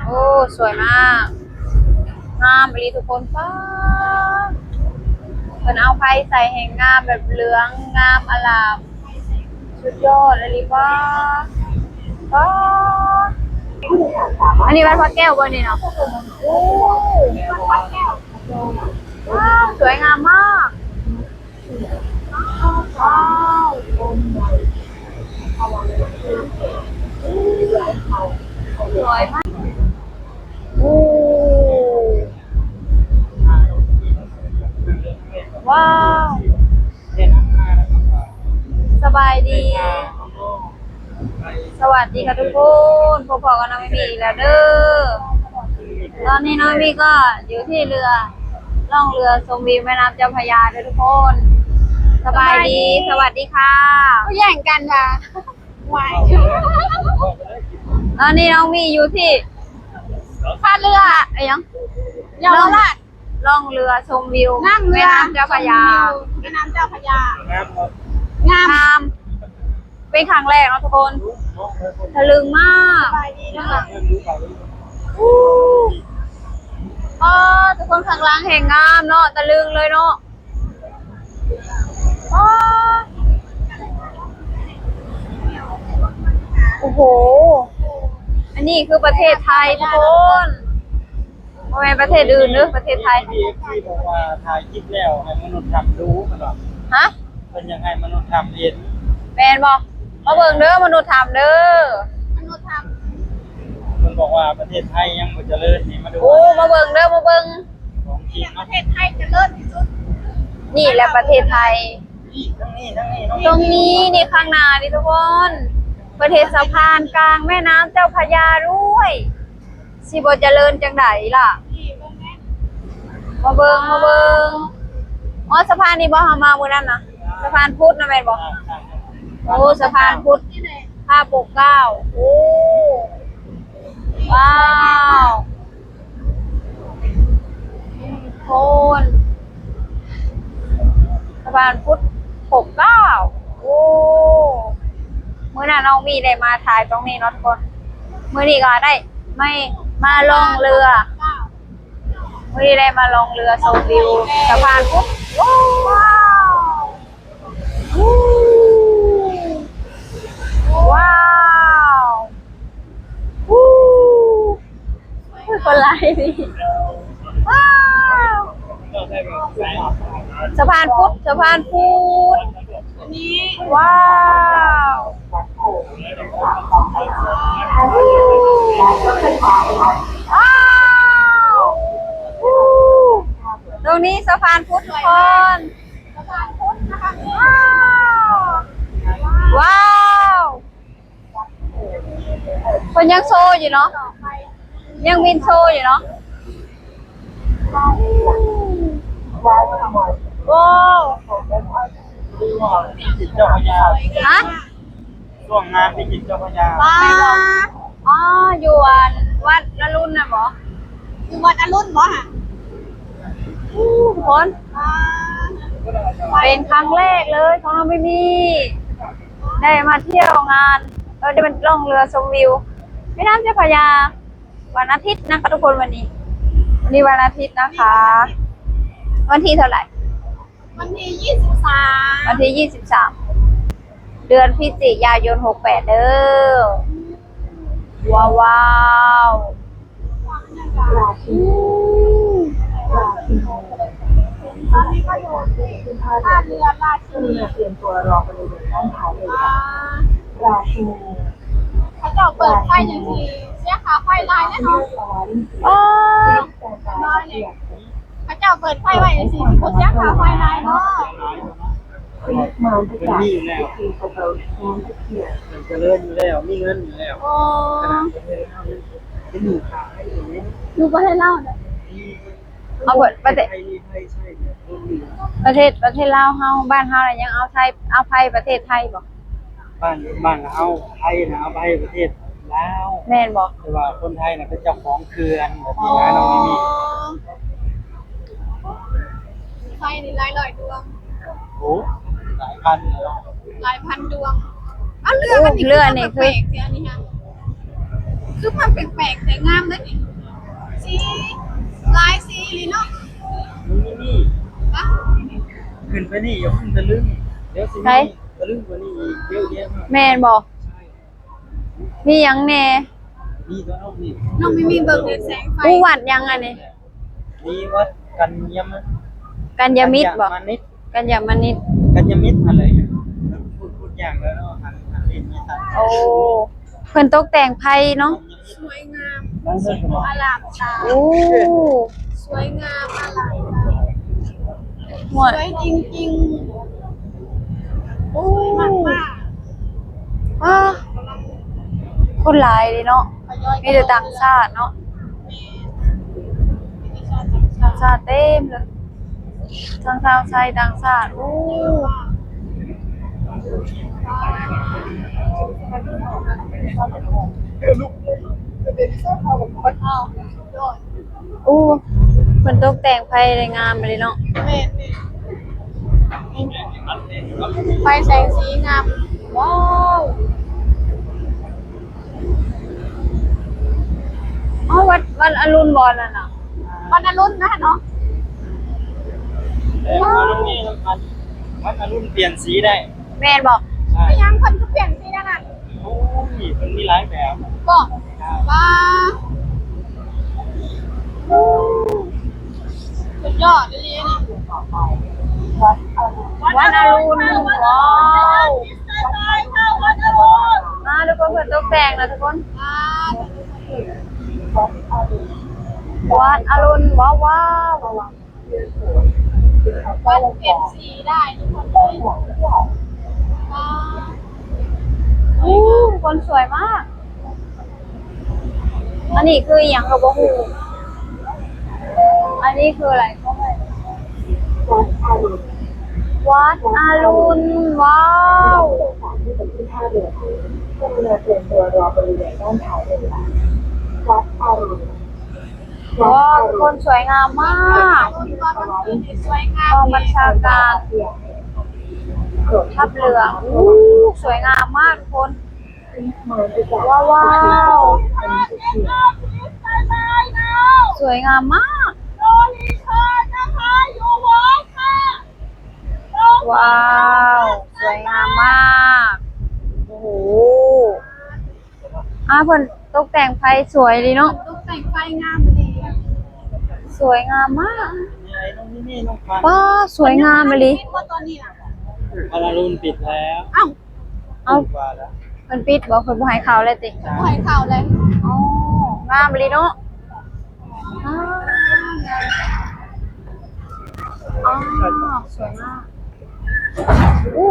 ໂອ້ ສວຍມາກ ງາມອີ່ຫຼີທຸກຄົນ. ປ້າ ເພິ່ນເອົາໄຟໃສ່ແຮ່ງງາມ ແບບເຫຼືອງງາມອະລາມ ສຸດຍອດອີ່ຫຼີ. ປ້າ ປ້າ ອັນນີ້ວັດພະແກ້ວບໍ່ນີ້ເນາະ? ໂອ້ ວ້າວ ສວຍງາມມາກ. ວ້າວ ສວຍມາກ. ໂອ້ ວ້າວ ສະບາຍດີ. ສະຫວັດດີຄ່ະທຸກຄົນ ພົບພໍ້ກັບນ້ອງມີມີອີກແລ້ວເດີ. ຕອນນີ້ນ້ອງມີມີກໍຢູ່ທີ່ເຮືອ ລ່ອງເຮືອຊົມວິວແມ່ນ້ຳເຈົ້າພະຍາເດີທຸກຄົນ. ສະບາຍດີ ສະຫວັດດີຄ່ະ. ແຍ່ງກັນວ່າ ຕອນນີ້ນ້ອງມີຢູ່ທີ່ທ່າເຮືອ ອີຫຍັງ ເຍົາວະລາດ. ລ່ອງເຮືອຊົມວິວ ນັ່ງເຮືອ ແມ່ນ້ຳເຈົ້າພະຍາ ຊົມວິວແມ່ນ້ຳເຈົ້າພະຍາ. ງາມ ງາມ ເປັນຄັ້ງແລກເນາະທຸກຄົນ ຕະລຶງມາກ. ໂອ້ ທຸກຄົນ ຂ້າງຫຼັງແຮ່ງງາມເນາະ ຕະລຶງເລີຍເນາະ. ໂອ້ໂຫ ອັນນີ້ຄືປະເທດໄທທຸກຄົນ ບໍ່ແມ່ນປະເທດອື່ນເດີ ປະເທດໄທ. ມີເອັຟຊີບອກວ່າຖ່າຍຄລິບແລ້ວໃຫ້ມະນຸດທຳດູ ເພິ່ນວ່າ. ຮະ? ເພິ່ນຢາກໃຫ້ມະນຸດທຳເຫັນ. ແມ່ນບໍ່? ມາເບິ່ງເດີມະນຸດທຳເດີ ມະນຸດທຳ. ເພິ່ນບອກວ່າປະເທດໄທຍັງບໍ່ຈະເລີນນີ້ ມາດູ. ໂອ້ ມາເບິ່ງເດີ ມາເບິ່ງ. ປະເທດໄທຈະເລີນທີ່ສຸດ ນີ້ແຫຼະປະເທດໄທ. ນີ້ ທາງນີ້ ທາງນີ້ ຕຣົງນີ້ ນີ້ ຂ້າງໜ້ານີ້ທຸກຄົນ ເພິ່ນເຮັດສະພານກາງແມ່ນ້ຳເຈົ້າພະຍາດ້ວຍ. ຊິບໍ່ຈະເລີນຈັ່ງໃດລະ? ມາເບິ່ງ ມາເບິ່ງ. ອໍ ສະພານນີ້ບໍ່ ເຮົາມາມື້ນັ້ນນະ ສະພານພຸດນະ ແມ່ນບໍ່? ໂອ້ ສະພານພຸດ ພະປົກເກົ້າ. ໂອ້ ວ້າວ ໂຄນ ສະພານພຸດປົກເກົ້າ. ໂອ້ ມື້ນັ້ນນ້ອງມີໄດ້ມາຖ່າຍຕຣົງນີ້ເນາະທຸກຄົນ ມື້ນີ້ກໍໄດ້ມາ ມາລ່ອງເຮືອ ມື້ນີ້ໄດ້ມາລ່ອງເຮືອຊົມວິວສະພານພຸດ. ໂອ້ ວ້າວ ວ້າວ ວ້າວ ຄົນຫຼາຍນີ້ ວ້າວ ສະພານພຸດ ສະພານພຸດ ອັນນີ້ ວ້າວ ວ້າວ ຕຣົງນີ້ສະພານພຸດທຸກຄົນ. ວ້າວ ເພິ່ນຍັງໂຊຢູ່ເນາະ ຍັງວິນໂຊຢູ່ເນາະ. ວ້າວ ຮະ? ຊ່ວງງານພິຈິດເຈົ້າພະຍາ. ວ້າວ ອໍ ຢູ່ອັນວັດອະລຸນນະບໍ? ຢູ່ວັດອະລຸນບໍຫະ? ໂອ້ ທຸກຄົນ ເປັນຄັ້ງແລກເລີຍຂອງນ້ອງມີມີ ໄດ້ມາທ່ຽວງານ ເອີ ໄດ້ມາລ່ອງເຮືອຊົມວິວແມ່ນ້ຳເຈົ້າພະຍາ ວັນອາທິດນະຄະທຸກຄົນ. ວັນນີ້ ວັນນີ້ວັນອາທິດນະຄະ ວັນທີເທົ່າໃດ? ວັນທີຊາວສາມ ວັນທີຊາວສາມ ເດືອນພຶສຈິກາຍົນ ຫົກແປດເດີ. ວ້າວ ວ້າວ ຕອນນີ້ກໍຢູ່ທີ່ທ່າເຮືອລາຊິນີ ອ່າ ເຂົາເຈົ້າເປີດໄຟຈັ່ງຊີ້ ເສຍຄ່າໄຟຫຼາຍແນ່ເນາະ. ອໍ ເຂົາເຈົ້າເປີດໄຟໄວ້ຈັ່ງຊີ້ ຊິບໍ່ເສຍຄ່າໄຟຫຼາຍບໍ? ເພິ່ນມີຢູ່ແລ້ວ ເພິ່ນຈະເລີນຢູ່ແລ້ວ ມີເງິນຢູ່ແລ້ວ. ໂອ້ ຂະໜາດປະເທດລາວຍັງເປັນໜີ້ຄ່າໄຟຢູ່ເດ້. ຢູ່ປະເທດລາວເດ້ ເອົາປະເທດ ປະເທດ ປະເທດລາວເຮົາ ບ້ານເຮົາລະຍັງເອົາໄທ ເອົາໄຟປະເທດໄທບໍ? ບ້ານ ບ້ານເຮົາໄທນະ ເອົາໄປປະເທດລາວ. ແມ່ນບໍ່? ແຕ່ວ່າຄົນໄທນະເປັນເຈົ້າຂອງເຂື່ອນແບບນີ້ນະ ນ້ອງມີມີ. ອໍ ໄຟນີ້ຫຼາຍຮ້ອຍດວງ. ໂອ້ ຫຼາຍພັນເນາະ ຫຼາຍພັນດວງ. ເອົາ ເຮືອມັນນີ້ ເຮືອນີ້ຄື ຄືມັນແປກໆແທ້ ຄືມັນແປກໆແທ້ ງາມເດ້. ໄປນີ້ ຢ່າເພິ່ງຕະລຶງ ດຽວຊິມີຕະລຶງກວ່ານີ້ອີກເຍອະແຍະມາກ. ແມ່ນບໍ່? ມີຫຍັງແດ່? ມີຕົວນ້ອງນີ້ ນ້ອງມີມີເບິ່ງແດ່ແສງໄຟ. ຜູ້ວັດຫຍັງອັນນີ້? ມີວັດກັນຍະມະ ກັນຍະມິດບໍ່? ກັນຍະມະນິດ ກັນຍະມະນິດ ກັນຍະມິດຫັ້ນແຫຼະ. ພຸດ ພຸດຍາກແລ້ວເນາະ ຫາ ຫາຫຼິ້ນໄມ່ທັນ. ໂອ້ ເພິ່ນຕົກແຕ່ງໄຟເນາະ ສວຍງາມ ອາລາມຕາ. ໂອ້ ສວຍງາມອາລາມຕາ ສວຍຈິງໆ. ໂອ້ ສວຍມາກໆ. ອ້າ ຄົນຫຼາຍເດເນາະ ມີແຕ່ຕ່າງຊາດເນາະ. ຕ່າງຊາດເຕັມເລີຍ ທັງຊາວໄທຕ່າງຊາດ. ໂອ້ ໂອ້ ເພິ່ນຕົກແຕ່ງໄຟໄດ້ງາມເລີຍເນາະ. ແມ່ນໆ ໄຟແສງສີງາມ. ວ້າວ ເອົາ ວັດ ວັດອະລຸນບໍ່ນັ້ນນະ? ວັດອະລຸນນະເນາະ. ເອີ ວັດອະລຸນ ວັດອະລຸນປ່ຽນສີໄດ້ ແມ່ນບໍ່? ໃຊ່ ເປັນຫຍັງເພິ່ນຄືປ່ຽນສີນັ້ນນະ? ໂອ້ຍ ມັນມີຫຼາຍແບບບໍ່? ວ່າ ສຸດຍອດອີ່ຫຼີນີ້ ວັດອະລຸນ. ວ້າວ ມາທຸກຄົນ ເພິ່ນຕົກແຕ່ງນະທຸກຄົນ. ວັດອະລຸນ ວ້າວໆ. ວັດປ່ຽນສີໄດ້ທຸກຄົນເອີຍ. ວ້າວ ໂອ້ ຄົນສວຍມາກ. ອັນນີ້ຄືອີ່ຫຍັງກໍບໍ່ຮູ້. ອັນນີ້ຄືອະໄລ? ວັດອະລຸນ ວັດອະລຸນ. ວ້າວ ກະລຸນາເຕຍມຕົວລໍບໍລິເວນດ້ານທ້າຍເຮືອ. ວັດອະລຸນ ວ້າວ ທຸກຄົນ ສວຍງາມມາກ. ກອງບັນຊາການທັບເຫຼືອງ. ໂອ້ ສວຍງາມມາກທຸກຄົນ. ວ້າວ ສວຍງາມມາກ. ວ້າວ ສວຍງາມມາກ. ໂອ້ໂຫ ອາ ເພິ່ນຕົກແຕ່ງໄຟສວຍດີເນາະ. ຕົກແຕ່ງໄຟງາມດີ ສວຍງາມມາກ. ປ້າ ສວຍງາມອີ່ຫຼີ. ຕອນນີ້ນະ ວັດອະລຸນປິດແລ້ວ. ເອົ້າ ເອົ້າ ເພິ່ນປິດບໍ່? ເພິ່ນບໍ່ໃຫ້ເຂົ້າແລ້ວຕິ? ບໍ່ໃຫ້ເຂົ້າແລ້ວ. ອໍ ງາມອີ່ຫຼີເນາະ. ອໍ ອໍ ສວຍມາກ. ອູ້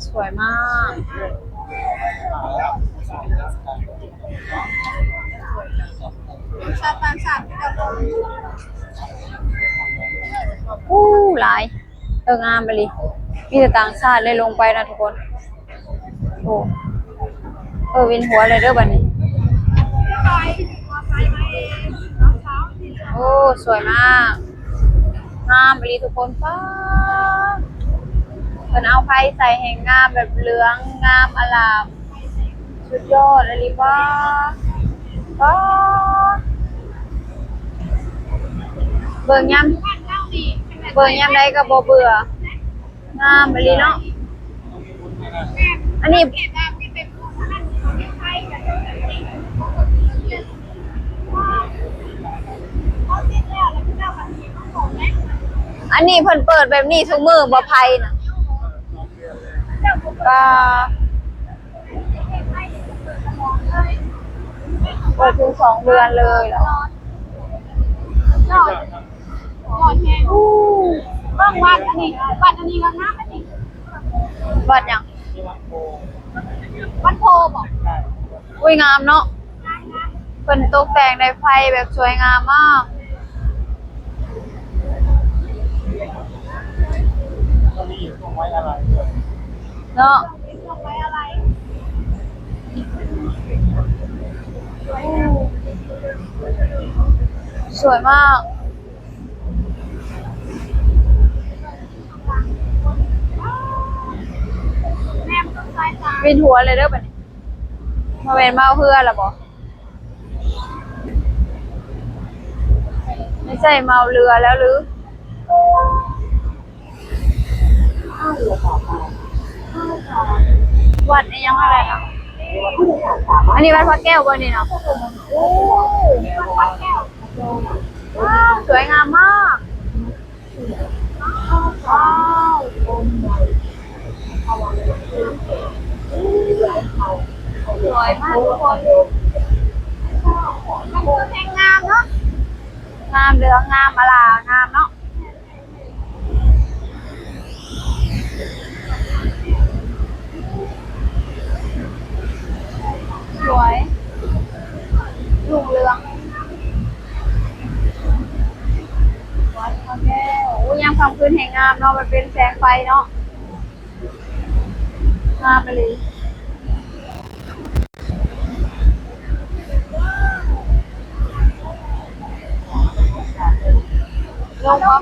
ສວຍມາກ. ຊາວຕ່າງຊາດ ອູ້ ຫຼາຍ. ເອີ ງາມອີ່ຫຼີ ມີແຕ່ຕ່າງຊາດເລີຍລົງໄປນະທຸກຄົນ. ໂອ້ ເອີ ວິນຫົວເລີຍເດີບັດນີ້. ໂອ້ ສວຍມາກ ງາມອີ່ຫຼີທຸກຄົນ. ປ້າ ເພິ່ນເອົາໄຟໃສ່ແຮ່ງງາມ ແບບເຫຼືອງງາມອະລາມ. ສຸດຍອດອີ່ຫຼີ. ປ້າ ປ້າ ເບິ່ງຍາມ ເບິ່ງຍາມໃດກໍບໍ່ເບື່ອ. ງາມອີ່ຫຼີເນາະ. ອັນນີ້ ອັນນີ້ເພິ່ນເປີດແບບນີ້ຊຸມື້ບໍ່ ໄຟນະ? ກະເປີດເຖິງສອງເດືອນເລີຍລະ. ຍອດ ຍອດແຮງ. ເບິ່ງວັດອັນນີ້ ວັດອັນນີ້ກໍງາມອັນນີ້. ວັດຫຍັງ? ວັດໂພບໍ? ອຸ້ຍ ງາມເນາະ. ເພິ່ນຕົກແຕ່ງດ້ວຍໄຟແບບສວຍງາມມາກ. ເນາະ ສວຍມາກ. ວິນຫົວເລີຍເດີບັດນີ້. ບໍ່ແມ່ນເມົາເຮືອລະບໍ? ໃສ່ເມົາເຮືອແລ້ວຫຼື? ວັດອີ່ຫຍັງຫັ້ນແຫຼະເນາະ. ອັນນີ້ວັດພະແກ້ວບໍ່ນີ້ເນາະ? ໂອ້ ວ້າວ ສວຍງາມມາກ. ວ້າວ ສວຍມາກທຸກຄົນ. ມັນຄືແພງງາມເນາະ, ງາມເຫຼືອງາມອະລາງາມເນາະ. ສວຍ ລຸ່ງເຮືອງ. ໂອ້ ຍາມຄ່ຳຄືນແຮງງາມເນາະ, ມັນເປັນແສງໄຟເນາະ. ງາມອີ່ຫຼີ. ລົງບໍ່?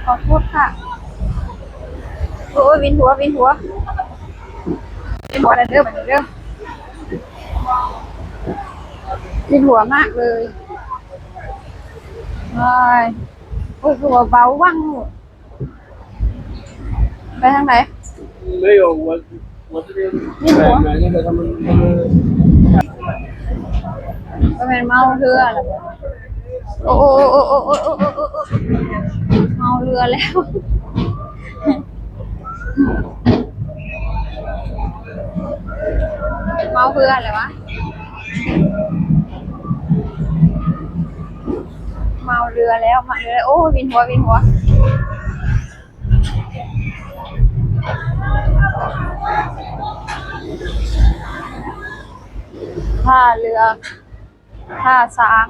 ຂໍໂທດຄ່ະ. ໂອ້ຍ ວິນຫົວ ວິນຫົວ ວິນຫົວແລ້ວເດີ ບັດນີ້ເດີ. ວິນຫົວມາກເລີຍ. ໂອ້ຍ ໂອ້ຍ ຄືວ່າເບົາວັງ. ໄປທາງໃດ? ວິນຫົວ. ບໍ່ແມ່ນເມົາເຮືອລະບໍ? ໂອ້ ໂອ້ ໂອ້ ເມົາເຮືອແລ້ວ. ເມົາເຮືອແລ້ວວະ, ເມົາເຮືອແລ້ວ ເມົາເຮືອແລ້ວ. ໂອ້ ວິນຫົວ ວິນຫົວ. ທ່າເຮືອ ທ່າຊ້າງ.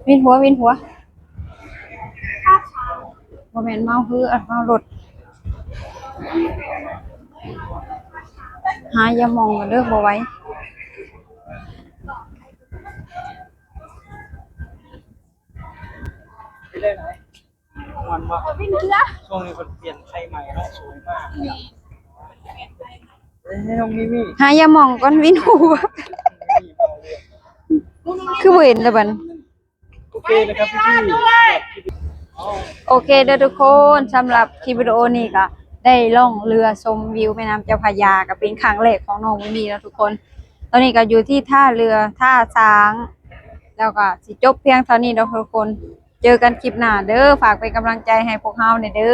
ວິນຫົວ ວິນຫົວ. ບໍ່ແມ່ນເມົາຄື ເມົາລົດ. ຫາຢາໝອງກັນເດີ ບໍ່ໄຫວ. ມ່ວນບໍ່? ຊ່ວງນີ້ເພິ່ນປ່ຽນໄຟໃໝ່ເນາະ ສວຍມາກ. ເອີ ນ້ອງມີມີ ຫາຢາໝອງກ່ອນ ວິນຫົວ. ຄືບໍ່ເຫັນລະບັດ. ໂອເຄນະຄັບ ພີ່ໆ. ໂອເຄເດີທຸກຄົນ, ສຳລັບຄລິບວິດີໂອນີ້ກໍໄດ້ລ່ອງເຮືອຊົມວິວແມ່ນ້ຳເຈົ້າພະຍາ ກໍເປັນຄັ້ງແລກຂອງນ້ອງມີມີເນາະທຸກຄົນ. ຕອນນີ້ກໍຢູ່ທີ່ທ່າເຮືອ ທ່າຊ້າງ ແລ້ວກໍຊິຈົບພຽງເທົ່ານີ້ເນາະທຸກຄົນ. ເຈີກັນຄລິບໜ້າເດີ, ຝາກເປັນກຳລັງໃຈໃຫ້ພວກເຮົາແດ່ເດີ.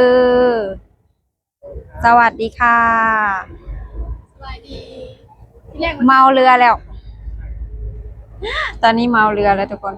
ສະຫວັດດີຄ່ະ. ສະຫວັດດີ. ເມົາເຮືອແລ້ວ, ຕອນນີ້ເມົາເຮືອແລ້ວທຸກຄົນ.